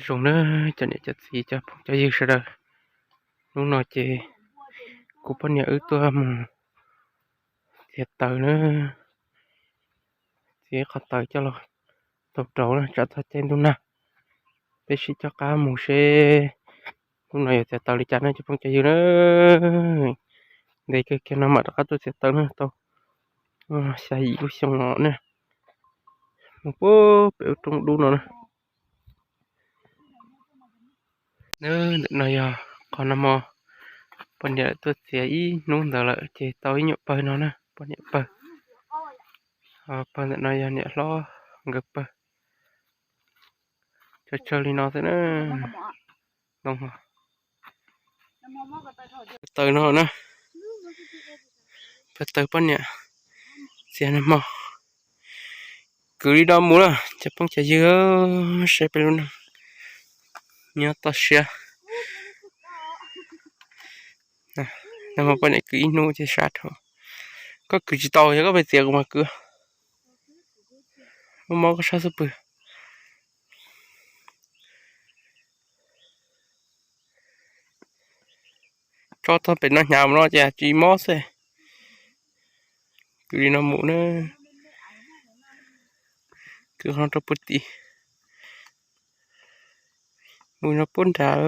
Zoo na, cov niam cov txiv cov phooj cov ywg sawv daws, hnub no ces kuv poj niam wb tuaj mus txiav taws na, txiav qhov taws coj los tau rauv na, tsam txog caij ntuj nag peb sib coj qab mus seb hnub no yuav txiav taws li cas na cov phooj cov ywg na. Ntev kawg kiag no mam rov qab tuaj txiav taws na, tau xya yim lub xyoo no na, mus puag pem ub roob dub no na. Ntawm no yog qhov nag hmo poj niam tuaj txiav ib hnub ntawd lawm ces tau ib nyuam pawg no na, poj niam pawg. Pawg ntawm no yog niam hlob nkawd pawg. Tsawg tsawg li no xwb na. Ntoo taws no na, pawg taws poj niam txiav nag hmo. Kwv li no mus na cov phooj cov ywg, saib peb lub neej nyob toj siab. Nag hmo poj niam kwv ib hnub ces sab dhau. Koj kwv tsis tau, yog koj pheej txiav kuv mas kwv. Muaj mob koj sab xub pwg. Tso txog pem no hnyav mus no ces tsis mob xwb. Kwv li no mus na, kwv qhov no rau puag tim, mus no puag nrad.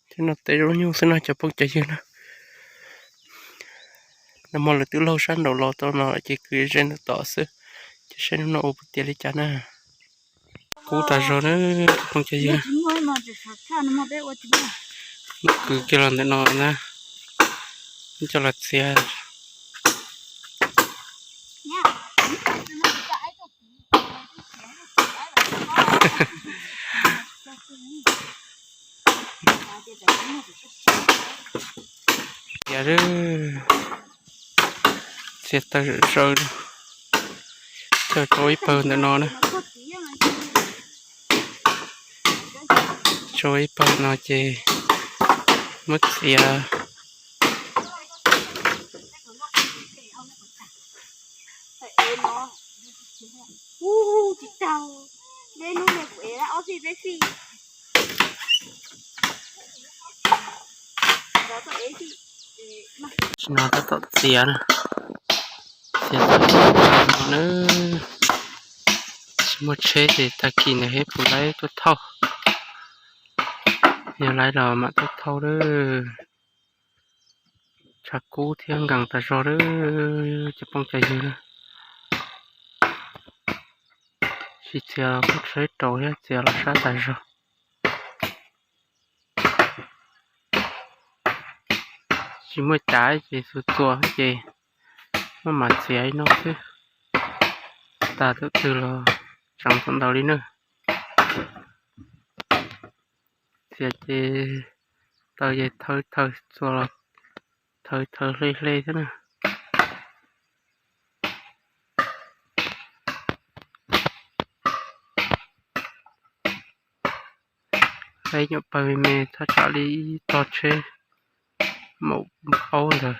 Thiab no teb zoo nyuj xwb no cov phooj cov ywg na. Nag hmo lawv twb laug sab nraud los tau no ces kwv ze ntawm tod xwb, ces saib hnub no ua puas tiav li cas na. Kub tas zog na cov phooj cov ywg. Muab kwv kiag los ntawm no na, coj los txiav. Tiav, txiav taws zawm zaws, coj rau ib pawg ntawm no na. Rau ib pawg no ces muab txiav. Tsis no tab tom txiav na, txiav tau no na. Tsis muaj tsheb ces tag kis ntawd thiab puas laib tuaj thauj. Yog laib los mam tuaj thauj lawm. Tshav kub thiab nkees tas zog lawm cov phooj cov ywg na. Tsis txiav los kuj tsheb rau thiab, txiav los sab tas zog. Tsis muaj cav ces xuas txuas ces maj mam txiav ib hnub xwb, tas tus twg los tseev tau ntau li na. Txiav ces taws ces thawv thawv txuas los thawv thawv hle hle thiab na. Ib nyuam pawg me me thaj tsam li ib tog tsheb maum aub ntawd.